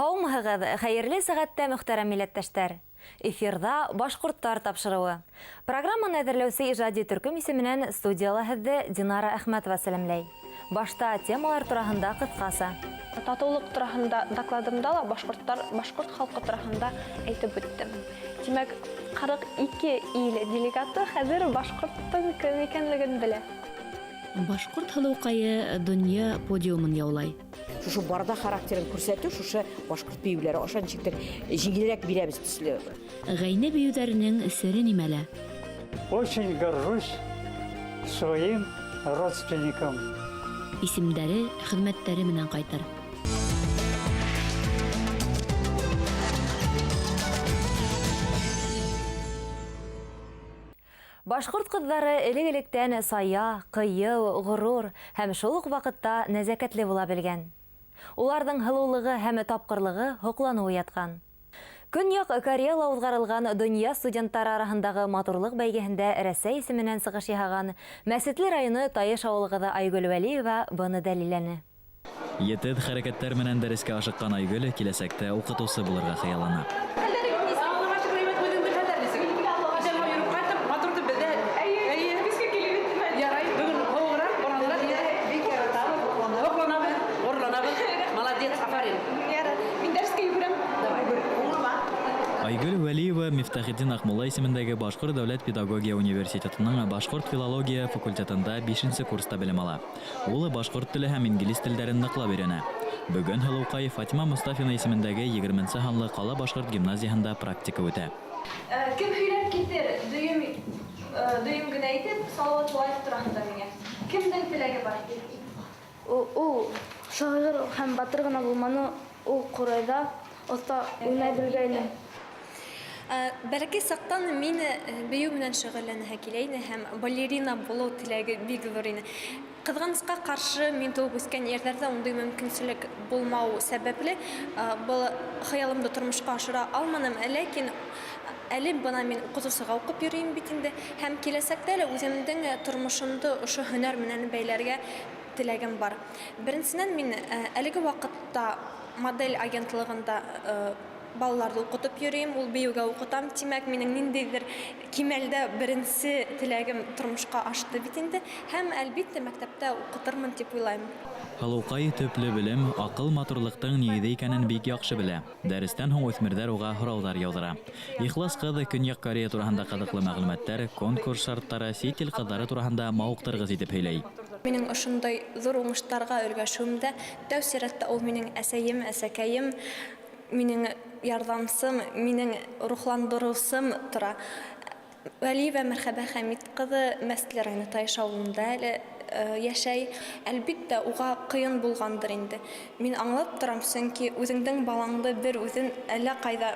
Һаумыһығыҙ, хәйерле сәғәттә, мөхтәрәм милләттәштәр! Эфирҙа «Башҡорттар» тапшырыуы. Программаны әҙерләүсе ижади төркөм исеменән студияла һеҙҙе Динара Әхмәтова сәләмләй. Башта темалар тураһында ҡыҫҡаса. Татыулыҡ тураһында докладымда ла башҡорттар, башҡорт халҡы тураһында әйтеп үттем. Тимәк, 42 ил делегаты хәҙер башҡорттоң кем икәнлеген белә. Башҡорт һылыуҡайы донъя подиумын яулай. Шушы барда характерын күрһәтеү, шушы башҡорт бейеүләре аша нисектер җиңелрәк бирәбеҙ төҫлө. Ғәйне бейеүҙәренең сере нимәлә? Очень горжусь своим родственником. Исемдәре, хеҙмәттәре менән ҡайтыр. Башҡорт ҡыҙҙары элек-электән сая, ҡыйыу, ғорур һәм шул уҡ ваҡытта нәзәкәтле була белгән. Уларҙың һылыулығы һәм тапҡырлығы һоҡланыу уятҡан. Көньяҡ Кореяла уҙғарылған донъя студенттары араһындағы матурлыҡ бәйгеһендә Рәсәй исеменән сығыш яһаған Мәсетле районы Тайыш ауылы ҡыҙы Айгөл Вәлиева быны дәлилләне. Етеҙ хәрәкәттәр менән дәрескә ашыҡҡан Айгөл киләсәктә уҡытыусы булырға хыяллана. Аллаға шөкөр, әйбәт, үҙеңдең хәлдәр нисек? Кисә йөрөп ҡайттым, матур итеп беҙҙә. Эйе, беҙгә килеп еттем. Ярай, бөгөн һыуығыраҡ, буранлыраҡ. Бик яратабыҙ, һоҡланабыҙ, ғорурланабыҙ. Молодец, афарин. Ярай, мин дәрескә йүгерәм. Давай, уңыма. Айгөл Вәлиева Мифтахетдин Аҡмулла исемендәге Башҡорт дәүләт педагогия университетының башҡорт филология факультетында бишенсе курста белем ала. Ул башҡорт теле һәм инглиз телдәрен ныҡлап өйрәнә. Бөгөн һылыуҡай Фатима Мостафина исемендәге 20-нсе һанлы ҡала башҡорт гимназияһында практика үтә. Кем һөйләп китер, дөйөм, дөйөм генә әйтеп, Салауат Юлаев тураһында миңә? Кемдең теләге бар? Ул шағир һәм батыр ғына булманы, ул ҡурайҙа оҫта уйнай белгәйне. Бәләкәй саҡтан мин бейеү менән шөғөлләнәһе килә ине һәм балерина булыу теләге бик ҙур ине. Ҡыҙғанысҡа ҡаршы, мин тыуып үҫкән ерҙәрҙә ундай мөмкинселек булмау сәбәпле, был хыялымды тормошҡа ашыра алманым, ләкин әле бына мин уҡытыусыға уҡып йөрөйөм бит инде һәм киләсәктә лә үҙемдең тормошомдо ошо һөнәр менән бәйләргә теләгем бар. Беренсенән, мин әлеге ваҡытта модель агентлығында балаларҙы уҡытып йөрөйөм, ул бейеүгә уҡытам, тимәк, минең ниндәйҙер кимәлдә беренсе теләгем тормошҡа ашты бит инде һәм, әлбиттә, мәктәптә уҡытырмын тип уйлайым. Һылыуҡай төплө белем, аҡыл матурлыҡтың нигеҙе икәнен бик яҡшы белә. Дәрестән һуң үҫмерҙәр уға һорауҙар яуҙыра. Ихлас ҡыҙ Көньяҡ Корея тураһында ҡыҙыҡлы мәғлүмәттәр, конкурс шарттары, сит ил ҡыҙҙары тураһында мауыҡтырғыс итеп һөйләй. Минең ошондай ҙур уңыштарға өлгәшеүемдә тәү сиратта ул минең әсәйем, әсәкәйем, минең ярҙамсым, минең рухландырыусым тора. Вәлиева Мәрхәбә Хәмит ҡыҙы Мәсетле районы Тайыш ауылында әле йәшәй. Әлбиттә, уға ҡыйын булғандыр инде. Мин аңлап торам, сөнки үҙеңдең балаңды бер үҙен әллә ҡайҙа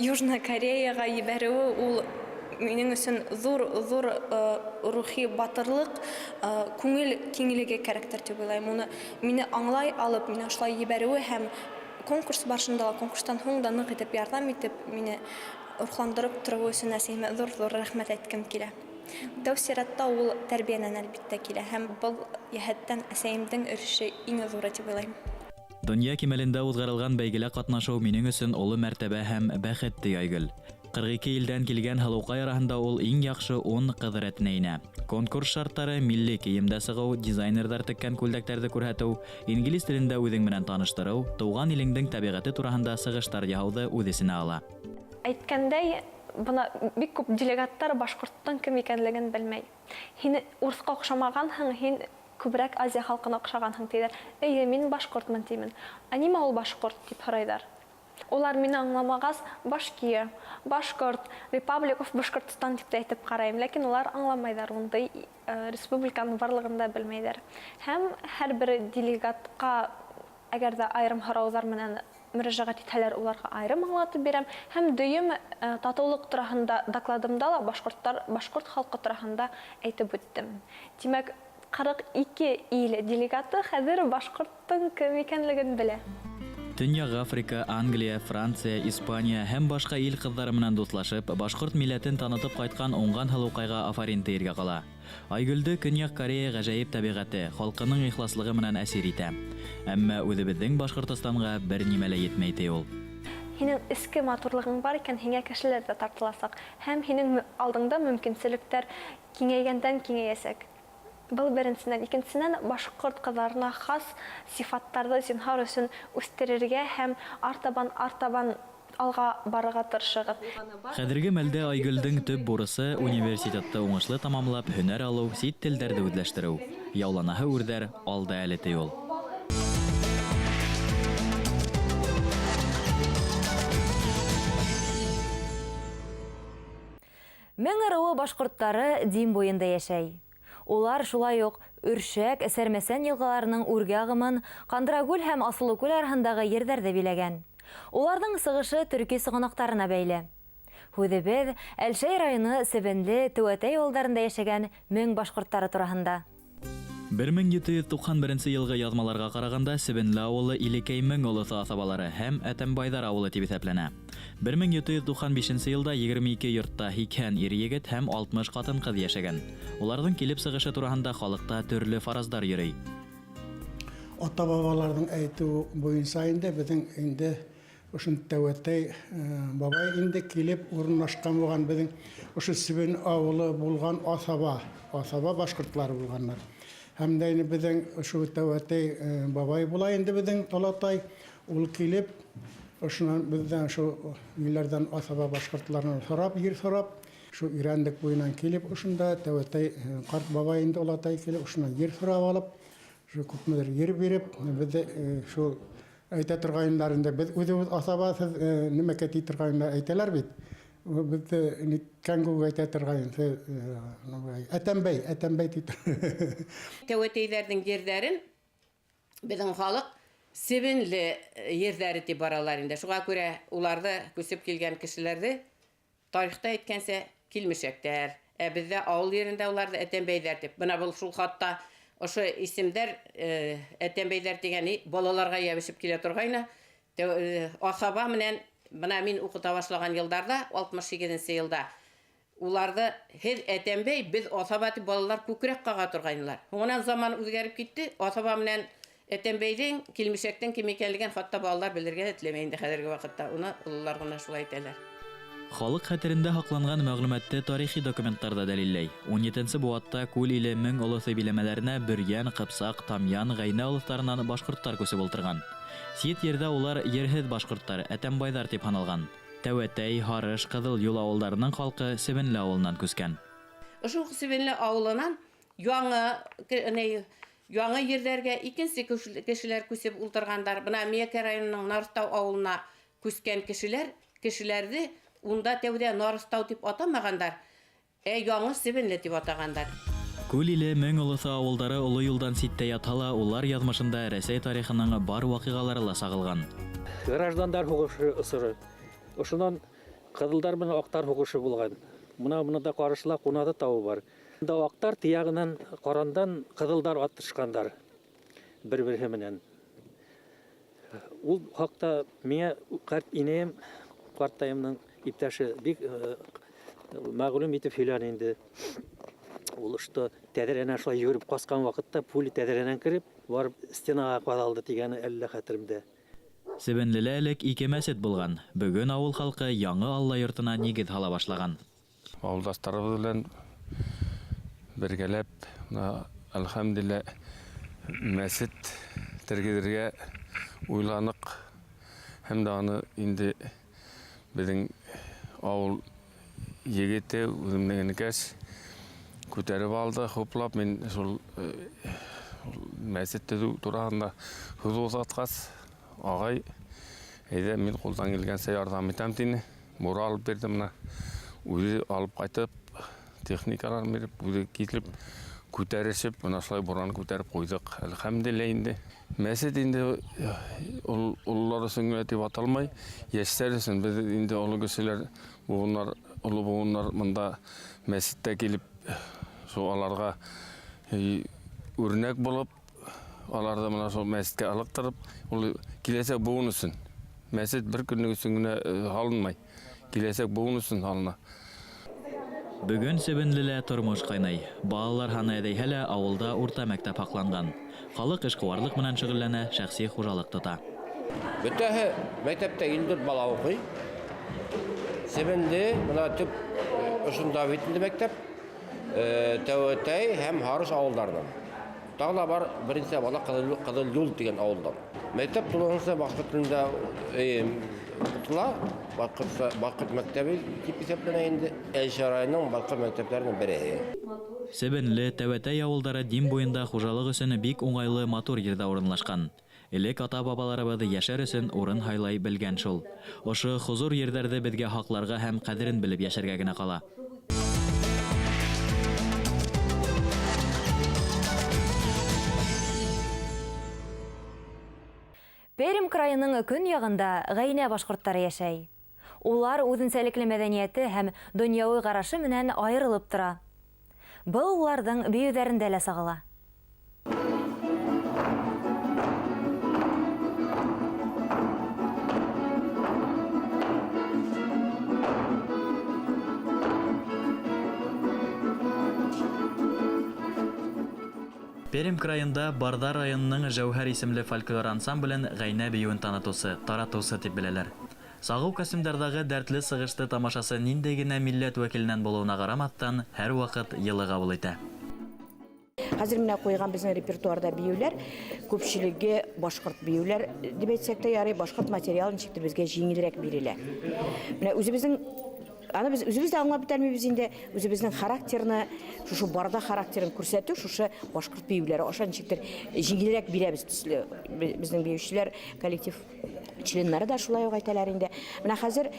Южная Кореяға ебәреүе ул минең өсөн ҙур-ҙур рухи батырлыҡ, күңел киңлеге кәрәктер тип уйлайым. Уны мине аңлай алып, мине ошолай ебәреүе һәм конкурс барышында ла, конкурстан һуң да ныҡ итеп ярҙам итеп, мине рухландырып тороуы өсөн әсәйемә ҙур-ҙур рәхмәт әйткем килә. Тәү сиратта ул тәрбиәнән әлбиттә килә һәм был йәһәттән әсәйемдең өлөшө иң ҙуры тип уйлайым. Донъя кимәлендә уҙғарылған бәйгелә ҡатнашыу минең өсөн оло мәртәбә һәм бәхет, ти Айгөл. 42 илдән килгән һылыуҡай араһында ул иң яҡшы 10 ҡыҙ рәтенә инә. Конкурс шарттары милли кейемдә сығыу, дизайнерҙар теккән күлдәктәрҙе күрһәтеү, инглиз телендә үҙең менән таныштырыу, тыуған илеңдең тәбиғәте тураһында сығыштар яһауҙы үҙ эсенә ала. Әйткәндәй, бына бик күп делегаттар башҡорттоң кем икәнлеген белмәй. Һин урыҫҡа оҡшамағанһың, һин күберәк Азия халҡына оҡшағанһың тиҙәр. Эйе, мин башҡортмон тимен. Ә нимә ул башҡорт тип һорайҙар. Улар мине аңламағас, башкир, башҡорт, Republic of Башҡортостан тип тә әйтеп ҡарайым, ләкин улар аңламайҙар, ундай республиканың барлығын да белмәйҙәр. Һәм һәр бер делегатҡа әгәр ҙә айырым һорауҙар менән мөрәжәғәт итһәләр, уларға айырым аңлатып бирәм. Һәм дөйөм татыулыҡ тураһында докладымда ла башҡорттар, башҡорт халҡы тураһында әйтеп үттем. Тимәк, 42 ил делегаты хәҙер башҡорттоң кем икәнлеген белә. Төньяк Африка, Англия, Франция, Испания һәм башка ил кызлары менән дуслашып, башкорт милләтен танытып кайткан уңган һылукайга афарин диергә кала. Айгөлде Көньяк Корея гаҗәеп табигате, халкының ихласлыгы менән әсир итә. Әмма үзебезнең Башкортостанга бер нимә лә етмәй, ди ул. Һинең эске матурлыгың бар икән, һиңә кешеләр дә тартыласак. Һәм һинең алдыңда мөмкинселектәр киңәйгәндән киңәйәсәк. Был беренсенән. Икенсенән, башкорт кызларына хас сифаттарҙы зинһар өсөн үҫтерергә һәм артабан артабан алға барырға тырышығыҙ. Хәҙерге мәлдә Айгөлдөң төп бурысы университетты уңышлы тамамлап, һөнәр алыу, сит телдәрҙе үҙләштереү. Яуланаһы үрҙәр алда әле, ти ул. Мең ырыуы башҡорттары Дим буйында йәшәй. Улар шулай уҡ Өршәк, Сәрмәсән йылғаларының үрге ағымын, Ҡандрагүл һәм Асылыкүл араһындағы ерҙәрҙе биләгән. Уларҙың сығышы төрки сығанаҡтарына бәйле. Һүҙебеҙ Әлшәй районы Себенле, Теүәтәй ауылдарында йәшәгән мең башҡорттары тураһында. 1791 йылғы яҙмаларға ҡарағанда Себенле ауылы Илекәй мең олоҫо аҫабалары һәм Әтәмбайҙар ауылы тип иҫәпләнә. 1795 йылда 22 йортта 80 ир-егет һәм 60 ҡатын-ҡыҙ йәшәгән. Уларҙың килеп сығышы тураһында халыҡта төрлө фараздар йөрөй. Ата-бабаларҙың әйтеүе буйынса инде беҙҙең инде ошон Тәүәтәй бабай инде килеп урынлашҡан булған беҙҙең ошо Себен ауылы булған аҫаба, аҫаба башҡортлары булғандар. Һәм дә инде беҙҙең ошо Тәүәтәй бабай була инде беҙҙең олатай, ул килеп ошонан беҙҙән ошо ниләрҙән аҫаба башҡортларынан һорап, ер һорап, шул Ирәндек буйынан килеп ошонда Тәүәтәй ҡарт бабай инде олатай килеп ошонан ер һорап алып, шул күпмелер ер биреп, беҙҙе шул әйтә торғайнылар инде, беҙ үҙебеҙ аҫаба һеҙ нимәкә ти торғайнылар әйтәләр бит. Беҙҙе ниткән кеүек әйтә торғайн, Әтәмбәй, Әтәмбәй ти. Тәүәтәйҙәрҙең ерҙәрен беҙҙең халыҡ Себенле ерҙәре тип баралар инде. Шуға күрә уларҙы күсеп килгән кешеләрҙе тарихта әйткәнсә килмешәктәр. Ә беҙҙә ауыл ерендә уларҙы Әтәмбәйҙәр тип. Бына был шул хатта ошо исемдәр Әтәмбәйҙәр тигән балаларға йәбешеп килә торғайны. Аҫаба менән бына мин уҡыта башлаған йылдарҙа, 68 йылда, уларҙы һеҙ Әтәмбәй, беҙ аҫаба тип балалар күкрәк ҡаға торғайнылар. Һуңынан заман үҙгәреп китте, аҫаба менән Әтәмбәйҙең, килмешәктең кем икәнлеген хатта балалар белергә лә теләмәй инде хәҙерге ваҡытта. Уны ололар ғына шулай әйтәләр. Халыҡ хәтерендә һаҡланған мәғлүмәтте тарихи документтар да дәлилләй. 17 быуатта Күл иле мең олоҫо биләмәләренә Бөрйән, Ҡыпсаҡ, Тамъян, Ғәйнә олоҫтарынан башҡорттар күсеп ултырған. Сит ерҙә улар ерһеҙ башҡорттар, Әтәмбайҙар тип һаналған. Тәүәтәй, Һарыш, Ҡыҙыл Юл ауылдарының халҡы Себенле ауылынан күскән. Ошо уҡ Себенле ауылынан яңы ерҙәргә икенсе кешеләр күсеп ултырғандар. Бына Миәкә районының Нарыстау ауылына күскән кешеләрҙе унда тәүҙә Нарыстау тип атамағандар, ә яңы Себенле тип атағандар. Күл иле мең олоҫо ауылдары оло юлдан ситтә ятһа ла, улар яҙмышында Рәсәй тарихының бар ваҡиғалары ла сағылған. Граждандар һуғышы осоро. Ошонан ҡыҙылдар менән аҡтар һуғышы булған. Бына бында ҡаршыла Ҡунады тауы бар. Бында аҡтар тияғынан ҡарандан ҡыҙылдар атышҡандар бер-береһе менән. Ул хаҡта миңә ҡарт инәйем, ҡартайымдың иптәше бик мәғлүм итеп һөйләне инде. Ул ошто тәҙрәнән шулай йүгереп ҡасҡан ваҡытта пуля тәҙрәнән кереп, барып стенаға ҡаҙалды тигәне әллә хәтеремдә. Себенлелә элек ике мәсет булған. Бөгөн ауыл халҡы яңы Алла йортона нигеҙ һала башлаған. Ауылдаштарыбыҙ белән бергәләп, бына, әлхәмдүлилләһ, мәсет тергеҙергә уйланыҡ. Һәм дә аны инде беҙҙең ауыл егете, үҙемдең энекәш, күтәреп алды, хуплап. Мин шул мәсет төҙөү тураһында һүҙ ҡуҙғатҡас, ағай, әйҙә, мин ҡулдан килгәнсә ярҙам итәм, тине. Бура алып бирҙе, бына үҙе алып ҡайтып, техникалар биреп, үҙе килеп, күтәрешеп, бына шулай бураны күтәреп ҡуйҙыҡ. Әлхәмдүлилләһ инде. Мәсет инде ул ололар өсөн генә тип аталмай, йәштәр өсөн. Беҙ инде оло кешеләр, быуыннар, оло быуыннар бында мәсеттә килеп, шул аларға үрнәк булып, Аларҙы мына шул мәсеткә ылыҡтырып, ул киләсәк быуын өсөн. Мәсет бер көнлөк өсөн генә һалынмай. Киләсәк быуын өсөн һалына. Бөгөн Себенлелә тормош ҡайнай. Балалар һаны әҙәйһә лә ауылда урта мәктәп һаҡланған. Халыҡ эшҡыуарлыҡ менән шөғөлләнә, шәхси хужалыҡ тота. Бөтәһе мәктәптә 54 бала уҡый. Себенле, бына төп ошонда бит инде мәктәп. Тәүәтәй һәм Һарыш ауылдарынан. Тағы ла бар беренсе бала Ҡыҙыл Юл тигән ауылдан. Мәктәп тулыһынса башҡорт телендә уҡытыла, башҡорт мәктәбе тип иҫәпләнә инде. Әлшәй районының башҡорт мәктәптәренең береһе. Себенле, Тәүәтәй ауылдары Дим буйында хужалыҡ өсөн бик уңайлы матур ерҙә урынлашҡан. Элек ата-бабаларыбыҙ йәшәр өсөн урын һайлай белгән шул. Ошо хозур ерҙәрҙе беҙгә һаҡларға һәм ҡәҙерен белеп йәшәргә генә ҡала. Пермь крайының көньяғында ғәйнә башҡорттары йәшәй. Улар үҙенсәлекле мәҙәниәте һәм донъяуи ҡарашы менән айырылып тора. Был уларҙың бейеүҙәрендә лә сағыла. Пермь крайында Барҙа районының Жәүһәр исемле фольклор ансамблен ғәйнә бейеүен танытыусы, таратыусы тип беләләр. Сағыу костюмдарҙағы дәртле сығышты тамашасы ниндәй генә милләт вәкиленән булыуына ҡарамаҫтан, һәр ваҡыт йылы ҡабул итә. Хәзер менә ҡуйған беҙҙең репертуарҙа бейеүләр, күпселеге башҡорт бейеүләр тип әйтсәк тә ярай, башҡорт материалы нисектер беҙгә еңелерәк бирелә. Менә үҙебеҙҙең Аны беҙ үҙебеҙ дә аңлап бөтәлмәйбеҙ инде, үҙебеҙҙең характерны, шушы Барҙа характерын күрһәтеү, шушы башҡорт бейеүләре аша нисектер еңелерәк бирәбеҙ төҫлө. Беҙҙең бейеүселәр коллектив членнары да шулай уҡ әйтәләр инде. Менә хәзер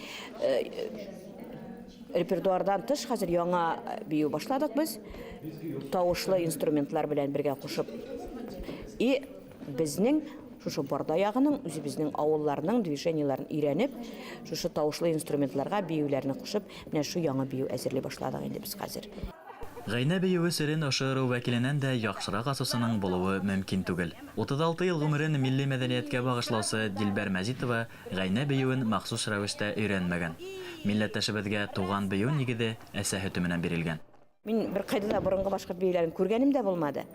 репертуарҙан тыш хәзер яңа бейеү башладыҡ беҙ, тауышлы инструментлар белән бергә ҡушып. И беҙҙең шушы Барҙа яғының, үҙебеҙҙең ауылларының движениеларын өйрәнеп, шушы тауышлы инструментларға бейеүләрне ҡушып, менә шу яңа бейеү әҙерләй башладыҡ инде беҙ хәзер. Ғәйнә бейеүе серен ошо ырыу вәкиленән дә яҡшыраҡ асыусының булыуы мөмкин түгел. 36 йыл ғүмерен милли мәҙәниәткә бағышлаусы Дилбәр Мәзитова ғәйнә бейеүен махсус рәүештә өйрәнмәгән. Милләттәшебеҙгә туған бейеү нигеҙе әсә һөтө менән бирелгән. Мин бер ҡайҙа ла боронғо башҡорт бейеүләрен күргәнем дә булманы.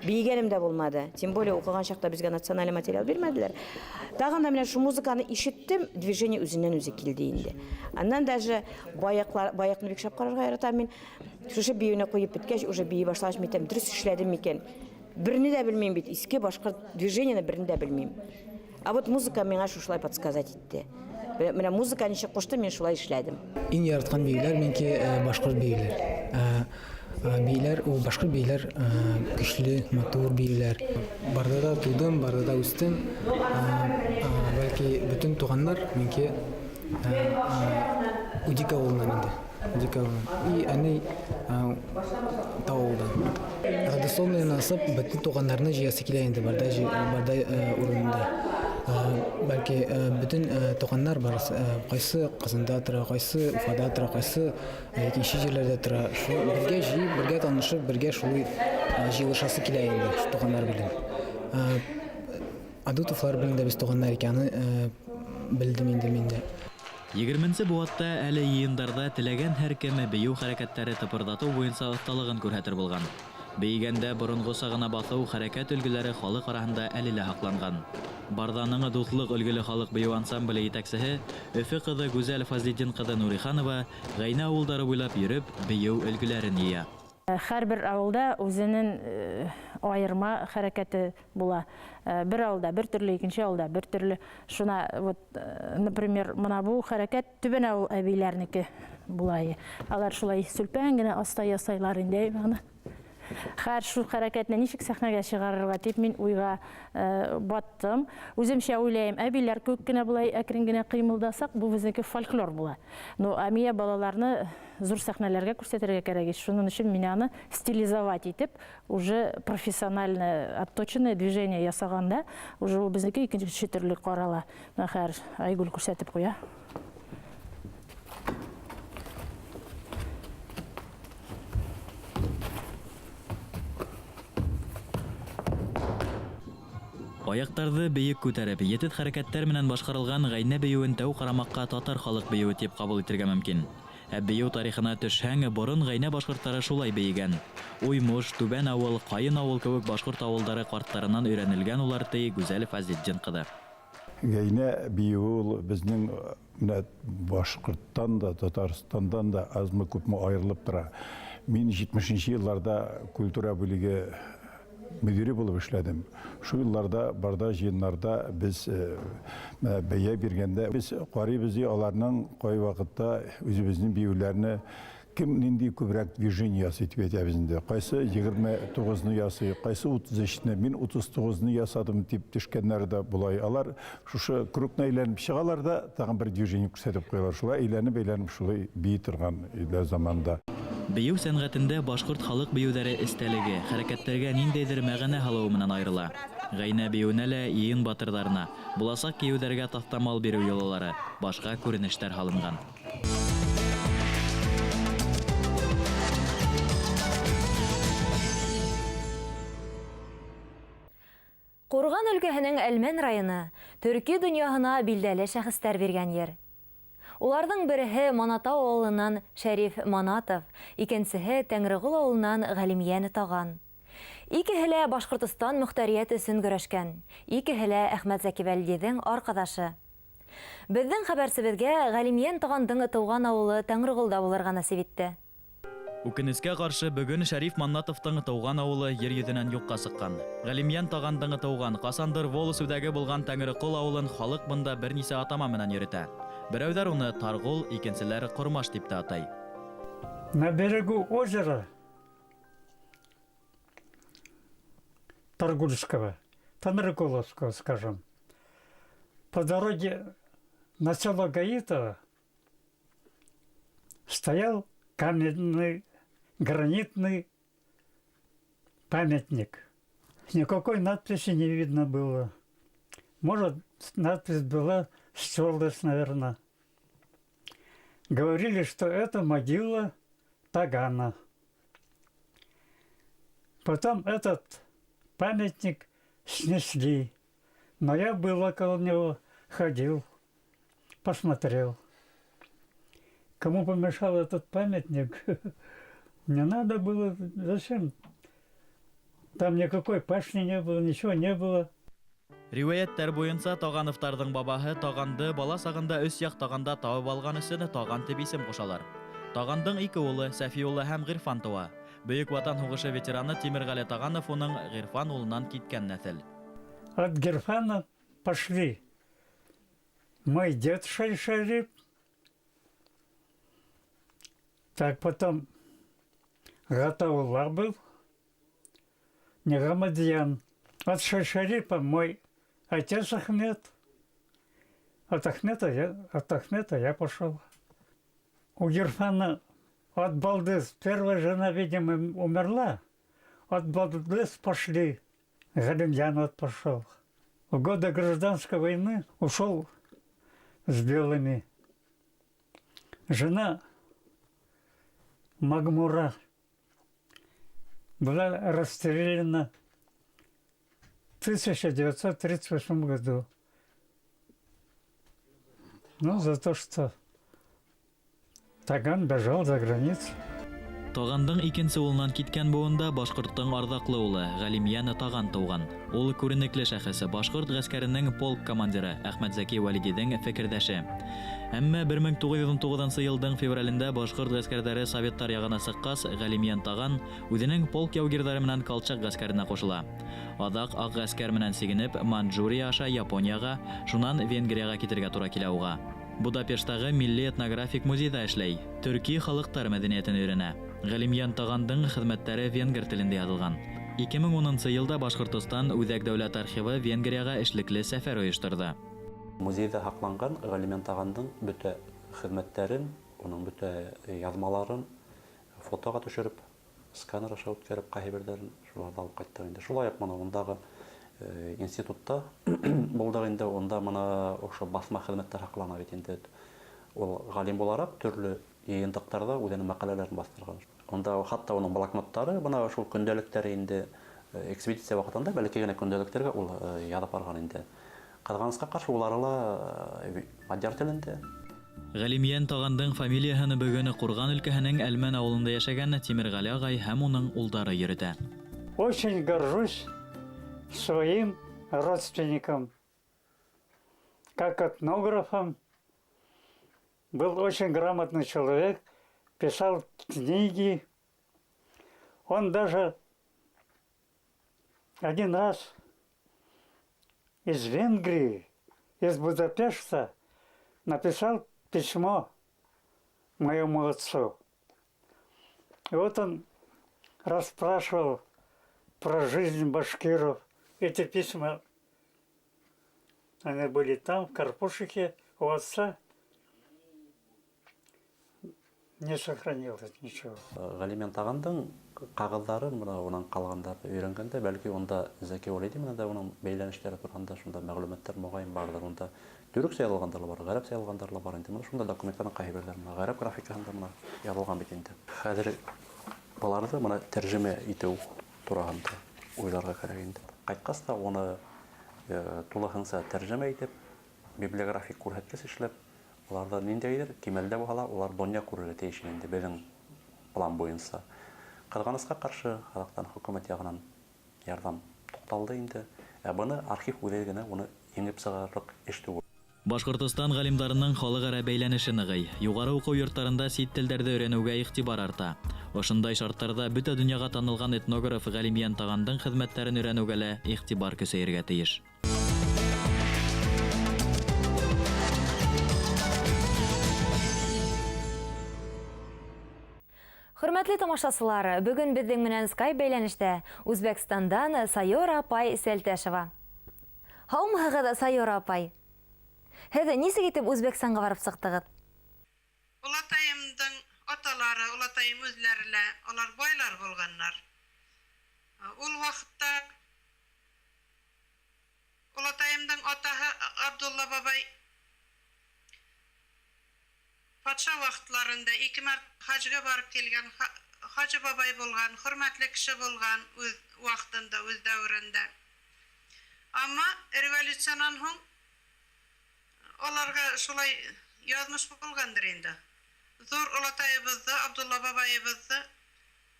Бейегәнем дә булманы. Тем более уҡыған чакта беҙгә националь материал бирмәделәр. Тағын да менә шу музыканы ишеттем, движение үҙенән үҙе килде инде. Аннан даже баяҡны бик шәп ҡарарға яратам мин. Шушы бейеүне ҡуйып бөткәс, уже бейей башлағас, мин әйтәм, дөрөҫ эшләдем микән? Берне дә белмәйем бит, иске башҡорт движениены берне дә белмәйем. А вот музыка миңа шушылай подсказать итте. Менә музыка ничек ҡушты, мин шулай эшләдем. Иң яратҡан бейеүләр минеке башҡорт бейеүләр. Бейеүләр, ул башҡорт бейеүләр көслө, матур бейеүләр. Барҙада тыуҙым, Барҙада үҫтем. Бәлки бөтөн туғандар минеке Удика ауылынан инде. Удика ауылынан. И әней тау ауылдан. Родословный насып бөтөн туғандарны жыясы килә инде Барҙа урынында. Бәлки бөтөн туғандар бар, ҡайсы Ҡазанда тора, ҡайсы Уфада тора, ҡайсы икенсе ерләрҙә тора. Шул бергә жыйып, бергә танышып, бергә шулай жыйылышасы килә инде шу туғандар белән. Адутовлар белән дә без туғандар икәнен белдем инде мин дә. Егерменсе быуатта әле йыйындарҙа теләгән һәр кем бейеү хәрәкәттәре тыпырҙатыу буйынса оҫталығын күрһәтер булған. Бейегәндә боронғоса ғына баҫыу хәрәкәт өлгөләре халыҡ араһында әле лә һаҡланған. Барҙаның Дуҫлыҡ өлгөлө халыҡ бейеү ансамбле етәксеһе Өфө ҡыҙы Гүзәл Фазлетдин ҡыҙы Нуриханова ғәйнә ауылдары буйлап йөрөп бейеү өлгөләрен йыя. Һәр бер ауылда үҙенең айырма хәрәкәте була. Бер ауылда бер төрлө, икенсе ауылда бер төрлө. Шуна, вот, например, мына бу хәрәкәт түбән ауыл әбейләренеке була. Алар шулай сүлпән генә аста ясайлар инде аны. Хәр шул хәрәкәтне ничек сәхнәгә чыгарырга дип мин уйга баттым. Үземчә уйлайым, әбиләр күк кенә булай әкрен генә кыймылдасак, бу безнеке фольклор була. Но әмия балаларны зур сәхнәләргә күрсәтергә кәрәк. Шуның өчен мин аны стилизовать итеп, уже профессионально отточенное движение ясаганда, уже ул безнеке икенче төрле карала. Менә хәзер Айгөл күрсәтеп куя. Аяҡтарҙы бейек күтәреп, етеҙ хәрәкәттәр менән башҡарылған ғәйнә бейеүен тәү ҡарамаҡҡа татар халыҡ бейеүе тип ҡабул итергә мөмкин. Ә бейеү тарихына төшһәң, борон ғәйнә башҡорттары шулай бейегән. Уймуш, Түбән авыл, Ҡайын авыл кеүек башҡорт ауылдары ҡарттарынан өйрәнелгән улар, ти Гүзәл Фазлетдин ҡыҙы. Гәйнә биеүе ул безнең менә башҡорттан да, Татарстандан да азмы-күпме айырылып тора. Мин 70 елларда культура бүлеге мөдире булып эшләдем. Шул елларда барда җыеннарда без бәя биргәндә без карыйбыз ди аларның кай вакытта үзебезнең биюләрне кем нинди күбрәк движение ясый дип әйтәбез инде. Кайсы 29-ны ясый, кайсы 33-не, мин 39-ны ясадым дип төшкәннәр дә болай. Алар шушы кругны әйләнеп чыгалар да, тагын бер движение күрсәтеп куялар. Шулай әйләнеп-әйләнеп шулай бии торган иделәр заманында. Бейеү сәнгатендә башкорт халык биюләре эстәлеге, хәрәкәтләргә ниндәйдер мәгънә һалуы менән аерыла. Гәйнә биюенә лә йыйын батырҙарына, буласаҡ кейәүҙәргә таҫтамал биреү йолалары, башҡа күренештәр һалынған. Ҡурған өлкәһенең Әлмән районы төрки донъяһына билдәле шәхестәр биргән ер. Уларҙың береһе Манатау ауылынан Шәриф Манатов, икенсеһе Тәңреғол ауылынан Ғәлимйән Таған. Икеһе лә Башҡортостан мөхтәриәте өсөн көрәшкән, икеһе лә Әхмәтзәки Вәлидиҙең арҡаҙашы. Беҙҙең хәбәрсебеҙгә Ғәлимйән Тағандың тыуған ауылы Тәңреғолда булырға насип итте. Үкенескә ҡаршы бөгөн Шәриф Маннатовтың тыуған ауылы ер йөҙөнән юҡҡа сыҡҡан. Ғәлимйән Тағандың тыуған ҡасандыр волос үҙәге булған Тәңреҡол ауылын халыҡ бында бер нисә атама менән йөрөтә. Берәүҙәр уны Тарғол, икенселәр Ҡормаш тип тә атай. На берегу озера Таргульского, Танрыкуловского, скажем, по дороге на село Гаитово стоял каменный гранитный памятник. Никакой надписи не видно было. Может, надпись была, стерлась, наверное. Говорили, что это могила Тагана. Потом этот памятник снесли. Но я был около него, ходил, посмотрел. Кому помешал этот памятник? Не надо было, зачем? Там никакой пашни не было, ничего не было. Риүәйәттәр буйынса Тағановтарҙың бабаһы Тағанды бала сағында өс яҡ тағанда табып алған өсөн Таған тип исем ҡушалар. Тағандың ике улы Сәфиулла һәм Ғирфан тыуа. Бөйөк Ватан һуғышы ветераны Тимерғәле Тағанов уның Ғирфан улынан киткән нәҫел. От Гирфана пошли мой дед Шайшарип, так потом Гатаулла был, не Гамадьян. От Шайшарипа мой отец Ахмед. От Ахмета я пошел. У Гирфана от Балдыз первая жена, видимо, умерла. От Балдыз пошли. Галимьян вот пошел. В годы гражданской войны ушел с белыми. Жена Магмура была расстреляна в 1938 году. Ну, за то, что Таган бежал за границу. Тағандың икенсе улынан киткән быуында башҡорттоң арҙаҡлы улы Ғәлимйән Таған тыуған. Ул күренекле шәхес, башҡорт ғәскәренең полк командиры Әхмәтзәки Вәлидиҙең фекерҙәше. Әммә 1919 йылдың февралендә башҡорт ғәскәрҙәре советтар яғына сыҡҡас, Ғәлимйән Таған үҙенең полк яугирҙәре менән Колчак ғәскәренә ҡушыла. Аҙаҡ аҡ ғәскәр менән сигенеп, Манчжурия аша Японияға, шунан Венгрияға китергә тура килә уға. Будапештағы милли этнографик музейҙа эшләй, төрки халыҡтар мәҙәниәтен өйрәнә. Ғәлимйән Тағандың хеҙмәттәре венгр телендә яҙылған. 2010 йылда Башҡортостан Үҙәк дәүләт архивы Венгрияға эшлекле сәфәр ойошторҙо. Музейҙа һаҡланған Ғәлимйән Тағандың бөтә хеҙмәттәрен, уның бөтә яҙмаларын фотоға төшөрөп, сканер аша үткәреп, ҡайһы берҙәрен шуларҙы алып ҡайттыҡ инде. Шулай уҡ мына ундағы институтта булдыҡ инде, унда мына ошо баҫма хеҙмәттәр һаҡлана бит инде. Ул ғалим булараҡ төрлө йыйынтыҡтарҙа үҙенең мәҡәләләрен баҫтырған. Унда хатта уның блокноттары, бына шул көндәлектәре инде Экспедиция ваҡытында бәләкәй генә көндәлектәргә ул яҙып барған инде. Ҡыҙғанысҡа ҡаршы, улары ла мадьяр телендә. Ғәлимйән Тағандың фамилияһын бөгөн Ҡурған өлкәһенең Әлмән ауылында йәшәгән Тимерғәле ағай һәм уның улдары йөрөтә. Очень горжусь своим родственником. Как этнографом был очень грамотный человек, писал книги. Он даже один раз из Венгрии, из Будапешта написал письмо моему отцу. И вот он расспрашивал про жизнь башкиров. Эти письма, они были там, в Карпушике, у отца. Не сохранилось ничего. Ғәлимйән Тағандың ҡағыҙҙарын, бына унан ҡалғандарҙы өйрәнгәндә, бәлки унда Зәки Вәлиди менән дә уның бәйләнештәре тураһында шунда мәғлүмәттәр моғайын барҙыр. Унда төрөксә яҙылғандар ла бар, ғәрәпсә яҙылғандар ла бар инде. Бына шунда документтарҙың ҡайһы берҙәре бына ғәрәп графикаһында бына яҙылған бит инде. Хәҙер быларҙы бына тәржемә итеү тураһында уйларға кәрәк инде. Ҡайтҡас та уны тулыһынса тәржемә итеп, библиографик күрһәткес эшләп, уларҙы ниндәйҙер кимәлдә булһа ла, улар донъя күрергә тейеш инде беҙҙең план буйынса. Ҡыҙғанысҡа ҡаршы, халыҡтан хөкүмәт яғынан ярҙам туҡталды инде. Ә быны архив үҙе генә уны еңеп сығарлыҡ эш түгел. Башҡортостан ғалимдарының халыҡ-ара бәйләнеше нығый. Юғары уҡыу йорттарында сит телдәрҙе өйрәнеүгә иғтибар арта. Ошондай шарттарҙа бөтә донъяға танылған этнограф Ғәлимйән Тағандың хеҙмәттәрен өйрәнеүгә лә иғтибар көсәйергә тейеш. Хөрмәтле тамашасылар, бөгөн беҙҙең менән Skype бәйләнештә Үзбәкстандан Сайора апай Сәлтәшева. Һаумыһығыҙ, Сайора апай? Һеҙ нисек итеп Үзбәкстанға барып сыҡтығыҙ? Олатайымдың аталары, олатайым үҙләре лә, улар байлар булғаннар. Ул ваҡытта олатайымдың атаһы Абдулла бабай патша ваҡытларында ике мәрт хажға барып килгән, хажы бабай булған, хөрмәтле кеше булған үҙ ваҡытында, үҙ дәүерендә. Әммә революциянан һуң аларға шулай яҙмыш булғандыр инде. Ҙур олатайыбыҙҙы, Абдулла бабайыбыҙҙы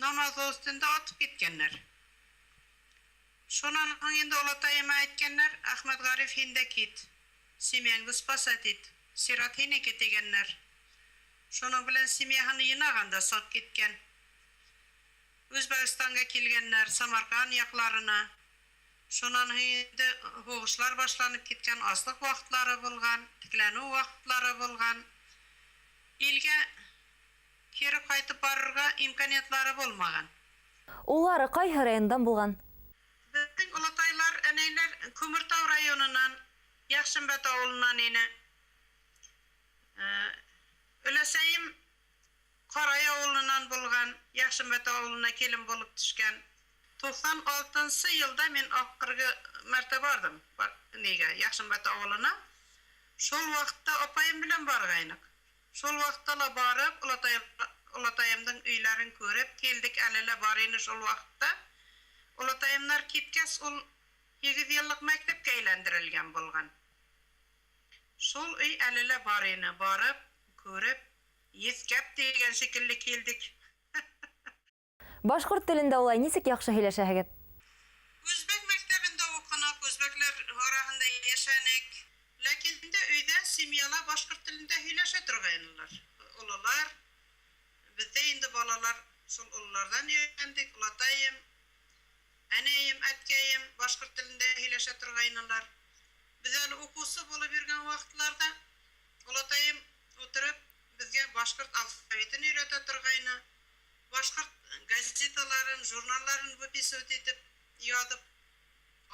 намаҙлы өҫтөндә атып киткәннәр. Шунан һуң инде олатайыма әйткәннәр, Әхмәт Ғариф, һин дә кит, семьяңды спасать ит, сират һинеке тигәннәр. Шуның белән семьяһын йыйнаған да сығып киткән. Үзбәкстанға килгәннәр, Самарҡанд яҡларына. Шунан һуң инде һуғышлар башланып киткән, аслыҡ ваҡытлары булған, текләнеү ваҡытлары булған. Илгә кире ҡайтып барырға имканиәтләре булмаған. Улар ҡайһы райондан булған? Беҙҙең олатайлар, әнәйләр Күмертау районынан, Яҡшымбәт ауылынан ине. Өләсәйем Ҡарай ауылынан булған, Яҡшымбәт ауылына килен булып төшкән. Туҡһан алтынсы йылда мин аҡырғы мәртә барҙым, нигә, Яҡшымбәт ауылына. Шул ваҡытта апайым белән барғайныҡ. Шул ваҡытта ла барып, олатайымдың өйләрен күреп килдек, әле лә бар ине шул ваҡытта. Олатайымдар киткәс, ул 8 йыллыҡ мәктәпкә әйләндерелгән булған. Шул өй әле лә бар ине, барып, күреп, еҫкәп тигән шикелле килдек. Башҡорт телендә улай нисек яҡшы һөйләшәһегеҙ? Үзбәк мәктәбендә уҡыныҡ, үзбәкләр араһында йәшәнек. Ләкин дә өйҙә семьяла башҡорт телендә һөйләшә торғайнылар. Ололар, беҙҙә инде балалар шул ололарҙан өйрәндек. Олатайым, әнәйем, әткәйем башҡорт телендә һөйләшә торғайнылар. Беҙ әле уҡыусы булып йөрөгән ваҡытларҙа олатайым ултырып беҙгә башҡорт алфавитын өйрәтә торғайны. Башҡорт газеталарын, журналларын выписывать итеп, яҙып,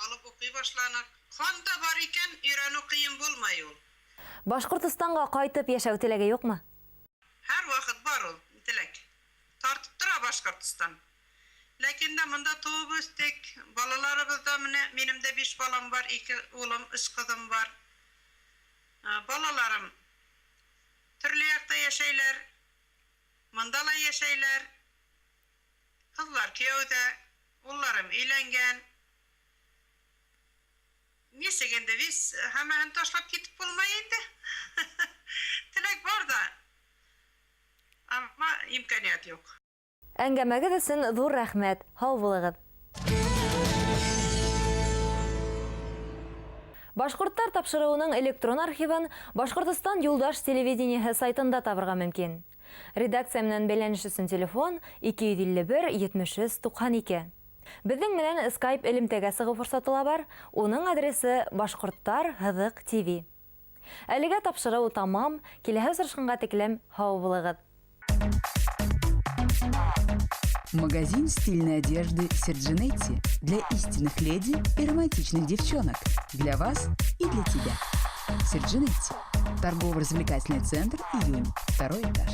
алып уҡый башланыҡ. Ҡанда бар икән, өйрәнеү ҡыйын булмай ул. Башҡортостанға ҡайтып йәшәү теләге юҡмы? Һәр ваҡыт бар ул теләк. Тартып тора Башҡортостан. Ләкин дә бында тыуып үҫтек. Балаларыбыҙ ҙа менә, минең дә 5 балам бар, 2 улым, 3 ҡыҙым бар. Балаларым төрлө яҡта йәшәйләр, мында ла йәшәйләр. Ҡыҙлар кейәүҙә, Улларым өйләнгән. Нисек инде весь һәммәһен ташлап китеп булмай инде. Теләк бар да, әмма имканият юк. Әңгәмәгеҙ өсөн ҙур рәхмәт. Һау булығыҙ. Башҡорттар тапшырыуының электрон архивын Башҡортостан юлдаш телевидениеһы сайтында табырға мөмкин. Редакция менән бәйләнеш өсөн телефон 251 73 92. Беҙҙең менән Skype элемтәгә сығыу форсаты ла бар. Уның адресы Башҡорттар һыҙыҡ ТВ. Әлегә тапшырыу тамам. Киләһе осрашҡанға тиклем һау булығыҙ. Магазин стильной одежды Серджинетти для истинных леди и романтичных девчонок. Для вас и для тебя. Серджинетти. Торгово-развлекательный центр «Июнь». Второй этаж.